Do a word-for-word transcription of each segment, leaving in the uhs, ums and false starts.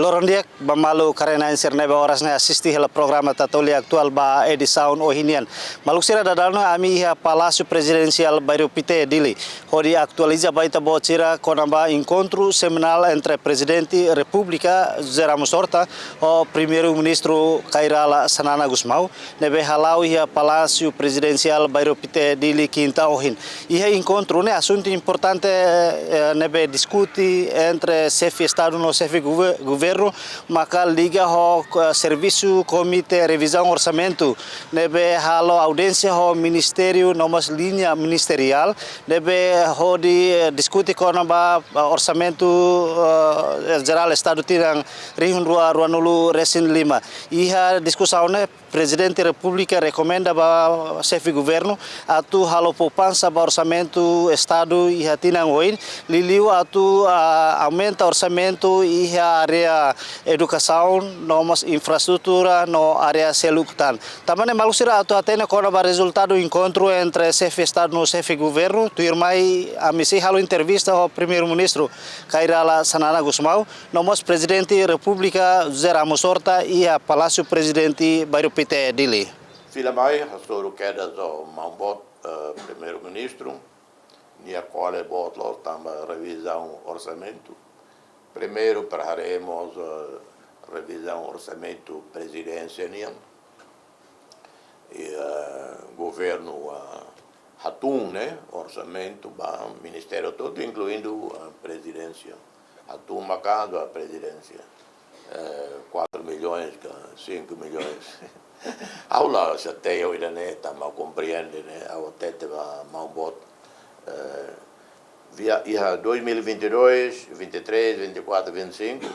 Loron di'ak ba maluk karena insir ne'ebé oras ne'e asiste hela programa Tatoli Atuál ba edisaun ohin nian. Maluk sira, daudaun ne'e ami iha Palásiu Prezidensiál Bairru Pité, Dili, hodi atualiza ba ita-boot sira kona-ba enkontru semanál entre Prezidente Repúblika José Ramos Horta ho Primeiru-Ministru Kay Rala Xanana Gusmão, ne'ebé hala'o iha Palásiu Prezidensiál Bairru Pité, Dili, kinta ohin. Iha enkontru ne'e asuntu importante, eh, ne'ebé diskute entre xefe Estadu no xefe gover-, governu maka liga ho, eh, servisu Komité Revizaun Orsamentu, ne'ebé halo audiénsia ho ministériu no mós liña ministeriál, ne'ebé hodi, eh, diskute kona-ba, eh, orsamentu, eh, jerál Estadu tinan rihun rua ruanulu resin lima. Iha diskusaun ne'e, Prezidente Repúblika rekomenda ba xefe governu atu halo poupansa ba orsamentu Estadu iha tinan oin, liuliu atu, ah, aumenta orsamentu iha área edukasaun, no mós infraestrutura, no área seluk tan. Tanba ne'e maluk sira atu hatene kona-ba rezultadu enkontru entre xefe Estadu no xefe governu, tuirmai ami sei halo entrevista ho Primeiru-Ministru Kay Rala Xanana Gusmão, no mós Prezidente Repúblika José Ramos Horta iha Palásiu Prezidente Bairru Pité, Dili. Fila mai, hasoru kedas ba Maun Boot, eh, Primeiru-Ministru, nia kole boot loos tanba revizaun orsamentu. Primeiru, para haremos, eh, revizaun orsamentu Prezidénsia nian. I, eh, governu, eh, hatún, ne'e, orsamentu ba ministériu hotu, inkluindu, eh, Prezidénsia. Hatún maka'as ba Prezidénsia. Eh, quatro milhões ka cinco milhões. Ha'u la xateia ho ida-ne'e, tanba komprende, ne'e, ha'u hatete ba Maun Boot, eh, via-, iha dois mil e vinte e dois, vinte e três, vinte e quatro, vinte e cinco,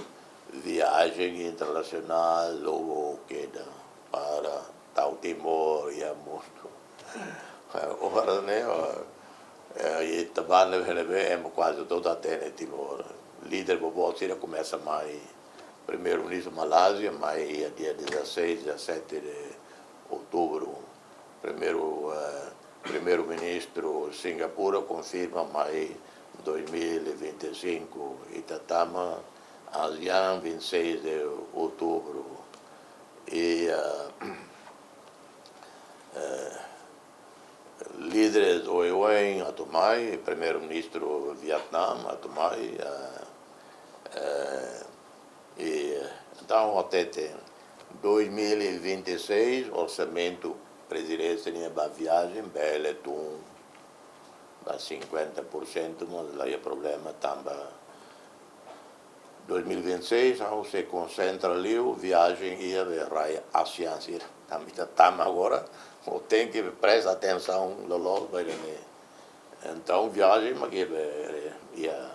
viajen internasionál, lobo keda para tau Timor iha mundu. Agora, ne'e, eh, i ita-boot ne'ebé, ne'ebé, ema kuaze hotu hatene Timor. Líder boboot sira komesa mai, Primeiru-Ministru Malázia mai iha dia dezasseis, dezassete de outubro. Primeiru, eh, Primeiru-Ministru Singapura konfirma mai dois mil e vinte e cinco, ita tama ASEAN, vinte e seis de outubro. I, eh, eh, líderes oioin atu mai, Primeiru-Ministru Vietname atu mai, eh, eh, i entaun, até dois mil e vinte e seis, orsamentu Prezidénsia nian ba viajen bele tun ba cinquenta por cento, mas la iha problema, tanba dois mil e vinte e seis, ha'u sei konsentra liu viajen iha be rai ASEAN sira. Tanba ita tama agora, ha'u tenke presta atensaun loloos ba ida-ne'e. Entaun, viajen mak iha be, iha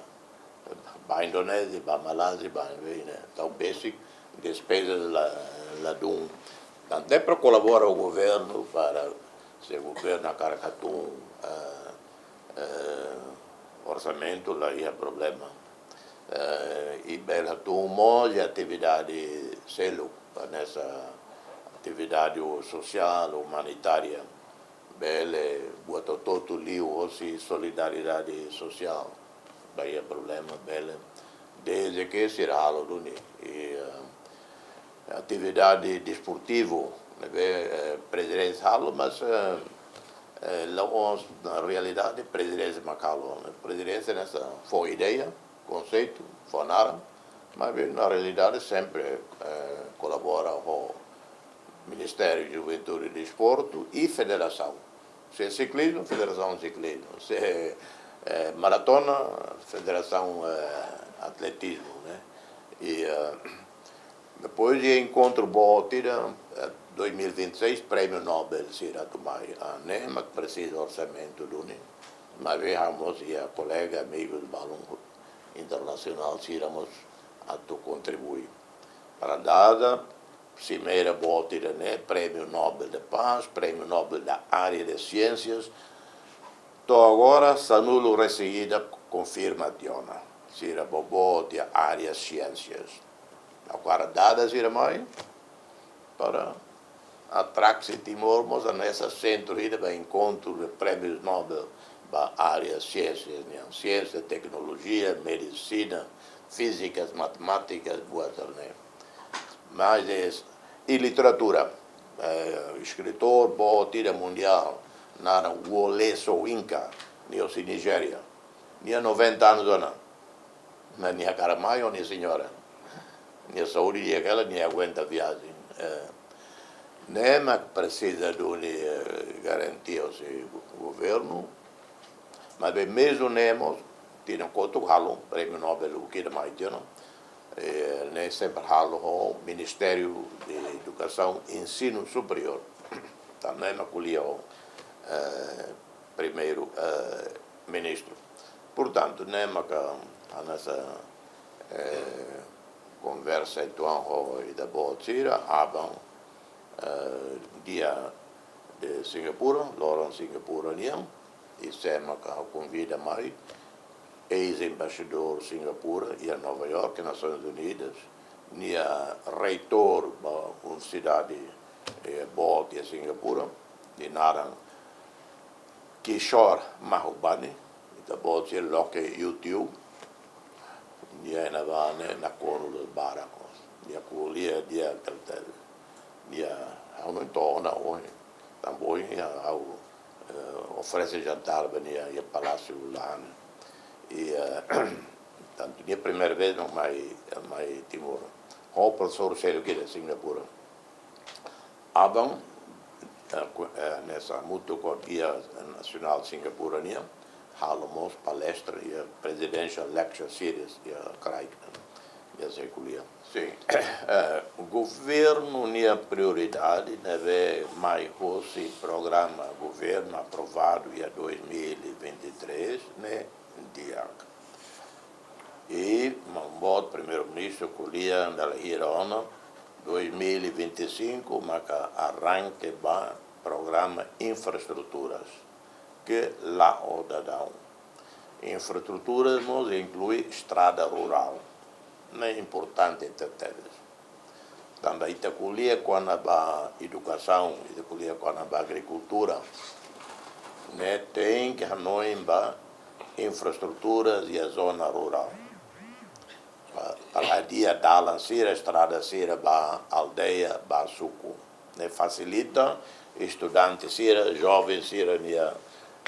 ba Indonézia, ba Malázia, ba be, ne'e. Entaun, besik despezas la, ladún. Entaun, até para kolabora ho governu, para se governu hakarak hatún, eh, eh, orsamentu la iha problema. Eh, i bele hatún mós iha atividade seluk, hanesan atividade sosiál, umanitária. Bele buat hotu-hotu liuhosi solidariedade sosiál. La iha problema, bele. Desde ke sira halo duni. I, eh, atividade desportivu, ne'ebé, eh, Prezidénsia halo, mas, eh, eh, la'ós, na realidade, Prezidénsia mak halo. Prezidénsia hanesan fó ideia, konseitu, fó naran, maibé na realidade sempre, eh, kolabora ho Ministériu Juventude i Desportu i federasaun. Se siklizmu, federasaun siklizmu. Se, eh, maratona, federasaun, eh, atletizmu, ne'e? I, eh, depois de enkontru boot ida, eh, dois mil e vinte e seis, Prémiu Nobel sira atu mai, ah, ne'e mak presiza orsamentu duni. Maibé ha'u mós iha kolega, amigus, balun internasionál sira mós atu kontribui. Para dada, simeira boot ida-ne'e, Prémiu Nobel de Paz, Prémiu Nobel da área de Ciências. To'o agora, sanulu resin ida konfirma tiha ona. Sira boboot iha área siénsias. Agora dada sira mai, para atraksi Timor mós hanesan sentru ida ba enkontru de prémius Nobel ba área siénsia nian, siénsia, teknolojia, medisina, fízikas, matemátikas, buat sira-ne'e. Mas é, i literatura, eh, eskritór boot ida mundiál, naran Wole Soyinka, nia hosi Nijéria. Nia noventa anos ona. Mas nia hakarak mai ho nia señora. Nia saúde di'ak hela, nia aguenta viajen. Eh, ne'e mak presiza duni, eh, garantia husi go-, governu. Maibé mezmu ne'e mós, tinan kotuk halo, Prémiu Nobel uluk ida mai tiha ona. Eh, ne'e sempre halo ho Ministériu Edukasaun i Ensinu Superiór. Tanba ne'e mak ko'alia ho, eh, primeiru, eh, ministru. Portantu, ne'e maka hanesan, eh, konversa uitoan ho ita-boot sira, aban, eh, dia de Singapura, loron Singapura nian, i sé maka konvida mai, eis-embaixadór Singapura iha Nova York, Nasoins Unidas, nia reitór ba universidade, eh, boot iha Singapura, nia naran Kishore Mahbubani, ita-boot sira loke YouTube, nia iha ne'ebá ne'e nakonu loos barak. Nia ko'alia di'ak tebes. Nia, ha'u hanoin to'o ona ohin. Tanba ohin ha'u, eh, oferese jantar ba nia iha Palásiu Lana. I, eh, tantu nia primeira vez mak mai, mai Timor. Ho profesór seluk ida Singapura. Aban, eh, ku-, eh, hanesan hamutuk ho Guia Nasionál Singapura nian, halo mós palestra iha Presidential Lecture Series iha Kraik, iha Sekulia. Sin. Eh, governu nia prioridade ne'ebé mai hosi programa governu aprovadu iha dois mil e vinte e três ne'e di'ak. I Maun Boot, Primeiru-Ministru, ko'alia dala hira ona, dois mil e vinte e cinco maka arranke ba programa infraestruturas, ke la'o daudaun. Infraestruturas mós inklui estrada rurál. Ne'e importante tebetebes. Tanba ita ko'alia kona-ba edukasaun, ita ko'alia kona-ba agrikultura, ne'e tenke hanoin ba infraestrutura iha zona rurál. Pa-, para hadi'a dalan sira, estrada sira ba aldeia, ba suku. Ne'e fasilita estudante sira, joven sira-nia,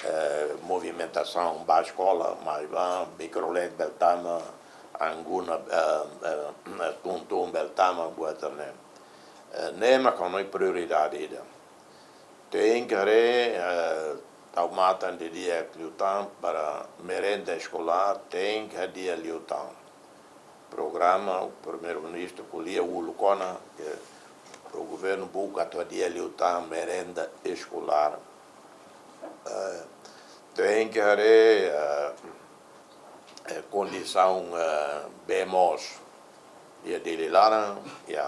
eh, movimentasaun ba eskola, mai ba, mikrolet bele tama, anguna, eh, eh, tuntun bele tama, buat sira-ne'e. Eh, ne'e mak ha'u hanoin prioridade ida. Tenke haree, eh, tau matan didi'ak liután para merenda eskolár, tenke hadi'a liután. Programa, Primeiru-Ministru ko'alia uluk ona, ke para o governo buka atu hadi'a liután merenda eskolár. Eh, tenke haree, eh, eh, kondisaun, eh, bee moos iha Dili laran, iha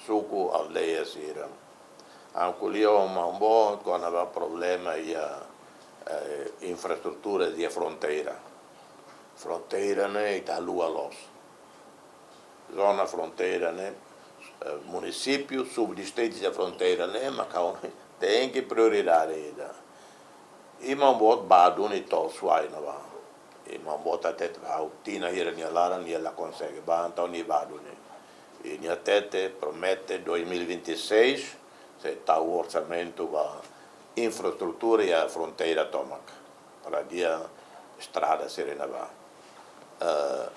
suku, aldeia sira. Ha'u ko'alia ho Maun Boot kona-ba problema iha, eh, infraestrutura iha fronteira. Fronteira ne'e ita haluha loos. Zona fronteira ne'e, eh, munisípiu, subdistritu iha fronteira ne'e, mak ha'u hanoin tenke prioridade ida. I Maun Boot bá duni to'o Suai ne'ebá. I Maun Boot hatete ba ha'u tinan hira nia laran, nia la konsege bá, entaun nia bá duni. I nia hatete, promete dois mil e vinte e seis, sei tau orsamentu ba infraestrutura iha fronteira tomak. Para hadi'a estrada sira ne'ebá. Eh,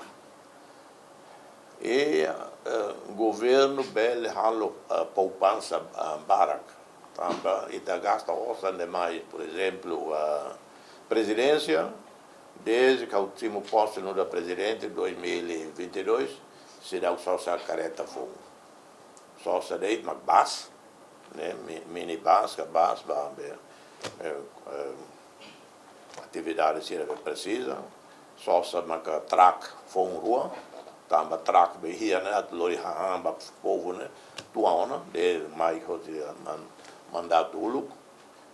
i, eh, governu bele halo, eh, poupansa, eh, barak. Tanba ita gasta osan demais, por ezemplu, eh, Prezidénsia, desde ke ha'u simu pose nu'udar prezidente, dois mil e vinte e dois, seidauk sosa karreta foun. Sosa de'it mak bus, ne'e, mi-, minibus, ka bus, ba, be, eh, eh, atividade sira be presiza. Sosa maka truck foun rua, tanba truck be iha ne'e atu lori hahán ba povu ne'e, tuan ona, desde mai hosi man-, mandatu uluk.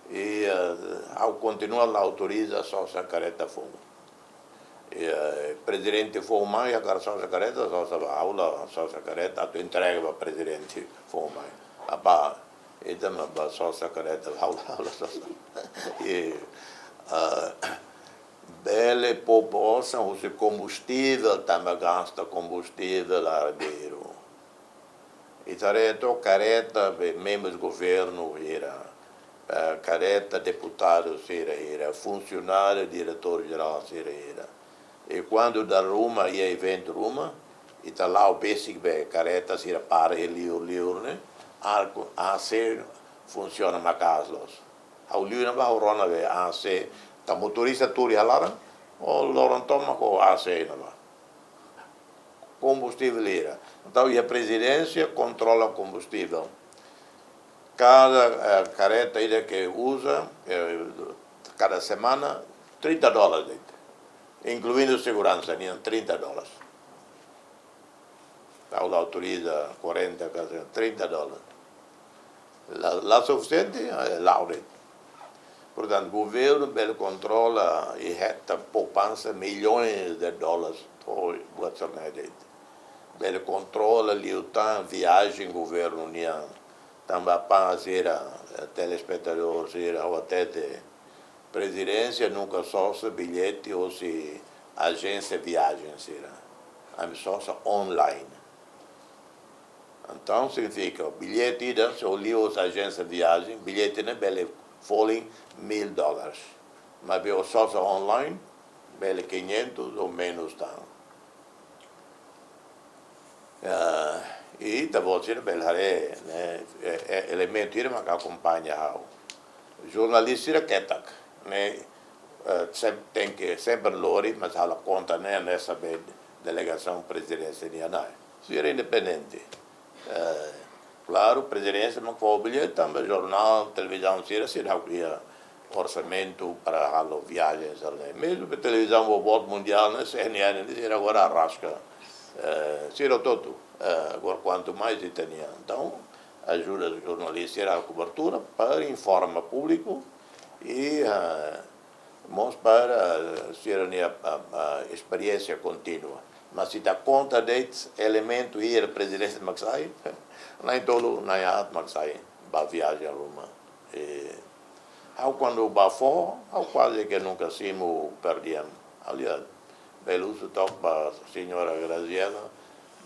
I, eh, ha'u kontinua la autoriza sosa karreta foun. I, eh, prezidente foun mai, hakarak sosa karreta, sosa ba ha'u la sosa karreta, atu entrega ba prezidente foun mai. Apa, ita mak ba sosa karreta, ha'u la, ha'u la sosa. I, eh, Bele poupa osan husi kombustivel, tanba gasta kombustivel armeiru. Ita haree to'ok kareta, be, membru governu hira, eh, kareta deputadu sira hira, funsionáriu, diretór jerál sira hira. I kuandu dala ruma iha eventu ruma, ita la'o besik be kareta sira para iha liur-liur ne'e, ar-, A C funsiona maka'as loos. Ha'u liu ne'ebá ha'u rona be A C, tanba motorista tuur iha laran, o loron tomak ho A C ne'ebá. Kombustivel hira. Entaun, iha prezidénsia kontrola kombustivel. Kada, eh, kareta ida ke uza, eh, kada semana, trinta dólares de'it. Inkluindo seguransa, nian trinta dólares. Ha'u la autoriza quarenta, ka trinta dólares. La, la sufisiente, eh, la'o de'it. Portantu, governu bele kontrola i hetan poupansa milhões de dólares to'o buat sira-ne'e de'it. Bele kontrola liután viajen governu nian. Tanba para sira, eh, telespetadór sira, ha'u hatete, prezidénsia nunka sosa billete hosi ajénsia viajen sira. Ami sosa online. Entaun, signifika, billete ida, se o liu hosi ajénsia viajen, billete ne'e bele folin mil dólares. Maibé o sosa online, bele quinhentos ou menus tan. Ah, i ita-boot sira bele haree, ne'e, e, e, elementu ida maka akompaña ha'u. Jornalista sira ketak, ne'e, eh, sem-, tenke sempre lori, mas halo konta ne'e, ne'e sabe delegasaun prezidénsia nian ne'e. Sira independente. Eh, klaru, prezidénsia mak fó billete, tanba jornál, televizaun sira, sira hak iha orsamentu para halo viajen sira ne'e. Mezmu be televizaun boboot mundiál ne'e, C N N ne'e, sira agora arraska. Eh, sira hotu-hotu, eh, agora kuantu mais ita-nian. Entaun, ajuda jornalista sira kobertura para informa públiku i, eh, mós para, eh, sira-nia, ah, ah, esperiénsia kontínua. Mas se ita konta de'it elementu hira prezidénsia mak sai, na'in-tolu, na'in-haat mak sai ba viajen ruma. I ha'u kuandu ba foho, ha'u kuaze ke nunka simu per diem. Aliás, bele husu to'ok ba señora Graziela,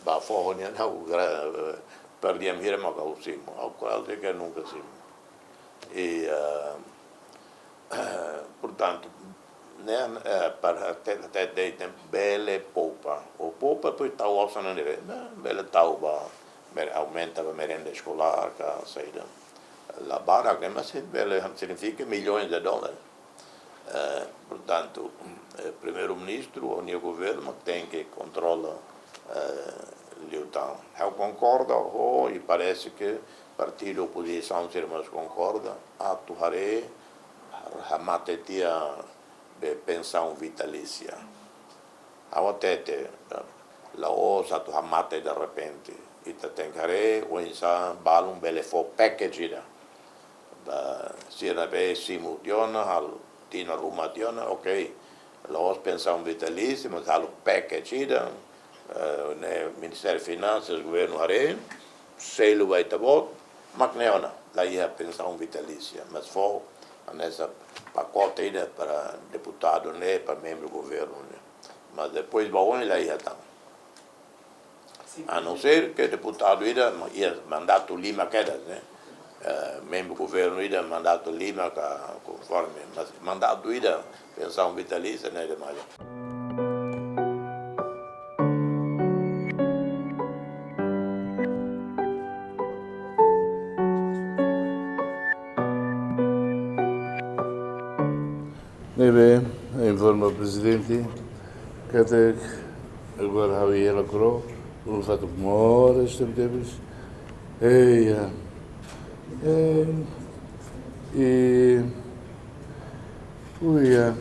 ba foho nian ha'u gra-, per diem hira mak ha'u simu. Ha'u kuaze ke nunka simu. I, ah, portantu, ne'e, eh, para te, te, te, te bele poupa. O poupa, pois, tau osan ne'e, ne'e, bele tau ba, bele aumenta ba merenda eskolár, ka saida. La barak, ne'e, mas bele signifika milhões de dólares. Eh, portantu, eh, primeiru-ministru, ou nia governu, tenke kontrola, eh, liután. Ha'u konkorda, ho, i parese ke partidu opozisaun sira mós konkorda, atu haree, hamate tiha be pensaun vitalísia. Ha'u hatete, la'ós atu hamate derrepente. Ita tenke haree, oinsá balun bele fó package ida. Ba, sira be simu tiha ona, halo tinan ruma tiha ona, ok. La'ós pensaun vitalísia, mas halo package ida, eh, ne'e Ministériu Finansas, governu haree, selu ba ita-boot, mak ne'e ona, la iha pensaun vitalísia, mas fó hanesan pakote ida para deputadu ne'e, para membru governu ne'e. Mas depois ba oin la iha tan. A não ser ke deputadu ida ma-, iha mandatu lima kedas, ne'e? Eh, membru governu ida mandatu lima ka konforme, mas mandatu ida, pensaun vitalísia, ne'e demais. Ne'ebé, informa prezidente, katak agora ha'u iha Lacroix, um fato que mora, este tempo, ei, eh, eh, e, ui, eh,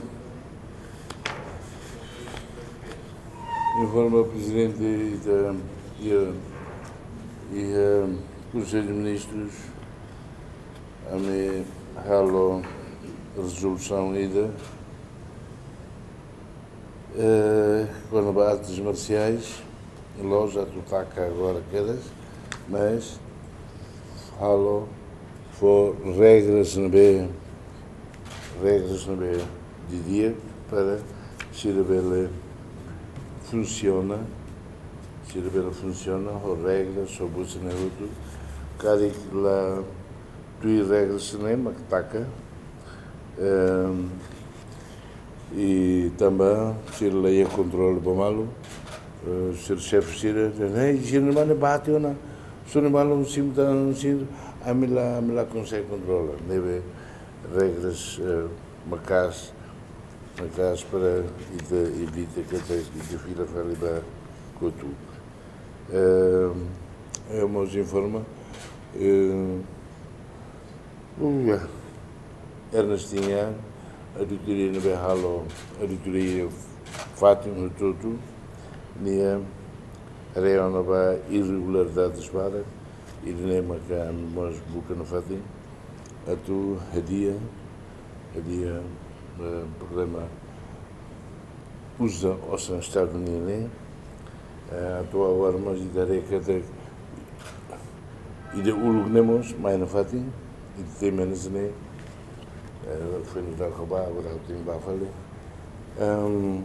informa prezidente, e, e, e, eh, Conselho de Ministros, ami halo rezolusaun ida, eh, kona-ba artes marsiais, la'ós atu taka agora kedas, mas halo fó regras ne'ebé, regras ne'ebé di'ak para sira bele funsiona, sira bele funsiona ho regras, ho buat sira-ne'e hotu. Karik la tuir regras ne'e mak taka. Ehm, i tanba sira la iha kontrolu ba malu, eh, sira xefe sira, eh, sira ne'e mane bate ona, sira ne'e malu sim tan sim, ami la, ami la konsege kontrola. Ne'ebé regras, eh, maka'as, maka'as para ita evita katak ita fila fali ba kotuk. Ehm, ha'u mós informa, eh, Uia, Ernest Tinha, auditoria ne'ebé halo, auditoria fatin hotu-hotu, nia haree ona ba irregularidades barak, ida-ne'e maka ami mós buka nafatin, atu hadi'a, hadi'a, eh, problema uza osan Estadu nian ne'e, eh, atu agora mós ita haree katak ida uluk ne'e mós mai nafatin, ita temi hanesan ne'e, eh, foin dala ida ba, agora atu temi ba fali. Ehm,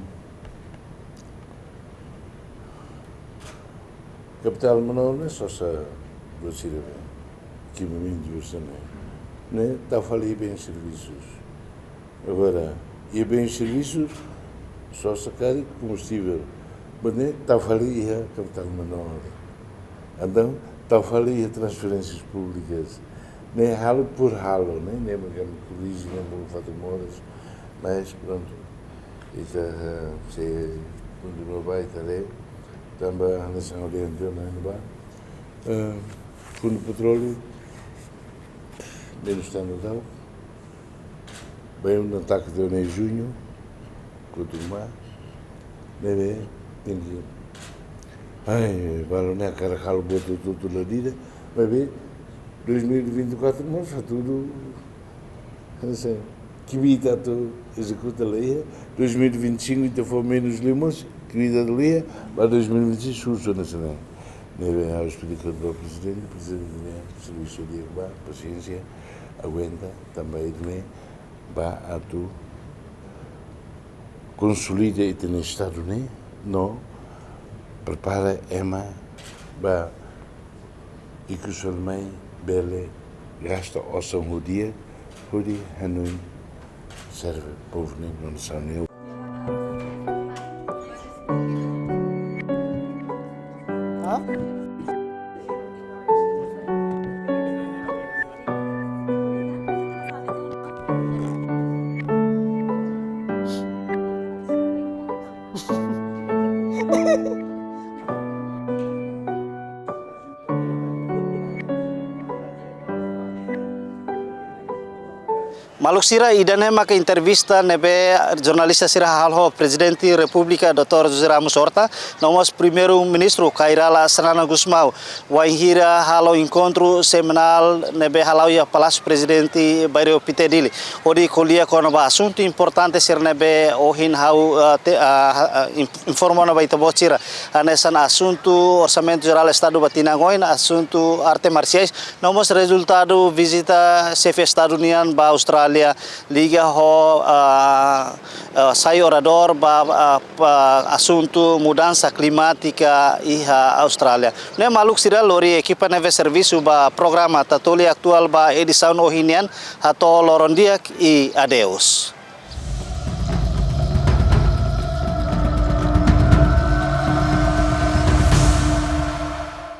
Kapitál menór ne'e sosa buat sira-ne'ebé, ekipamentu buat sira-ne'e, ne'e tau fali iha bens servisus. Agora, iha bens servisus, sosa karik kombustivel, buat ne'e tau fali iha kapitál menór. Entaun, tau fali iha transferénsias públikas. Ne'e halo por halo, ne'e, ne'e maka ami korrije, ne'e maka fatin moras, mas prontu. Ita, eh, sei kontinua ba, ita haree, tanba hanesan ha'u dehan tiha ona ba. Eh, Fundu Petróleu, menus tanba tau. Baibain taka tiha ona iha juñu, kotuk ba. Ne'ebé, tenke, ai, balu ne'e hakarak halo buat hotu-hotu la di'ak, maibé dois mil e vinte e quatro mós hatudu, hanesan, kbiit atu ezekuta la iha, dois mil e vinte e cinco ita fó menus liu mós, kbiit atu la iha, ba dois mil e vinte e seis susar hanesan ne'e. Ne'ebé ha'u esplika ba Prezidente, Prezidente ne'e servisu di'ak ba, pasiénsia, aguenta, tanba ida-ne'e ba atu konsolida ita-nia Estadu ne'e, no prepara ema ba ikus fali mai bele gasta osan ho di'ak, hodi hanoin serve povu ne'e no nasaun ne'e. Maluk sira, ida-ne'e maka entrevista ne'ebé jornalista sira halo ho Prezidente Repúblika Doutór José Ramos Horta, no mós Primeiru-Ministru Kay Rala Xanana Gusmão, wainhira halo enkontru semanál ne'ebé hala'o iha Palásiu Prezidente, Bairru Pité, Dili, hodi ko'alia kona-ba asuntu importante sira ne'ebé ohin ha'u, ah, te-, ah, ah, in-, informa ona ba ita-boot sira. Hanesan asuntu Orsamentu Jerál Estadu ba tinan oin, asuntu arte marsiais, no mós rezultadu vizita Xefe Estadu nian ba Austrália, liga ho, ah, ah, sai oradór ba, ah, ba asuntu mudansa klimátika iha Austrália. Ne'e maluk sira, lori ekipa ne'ebé servisu ba programa Tatoli Atuál ba edisaun ohin nian, hato'o loron di'ak i adeus.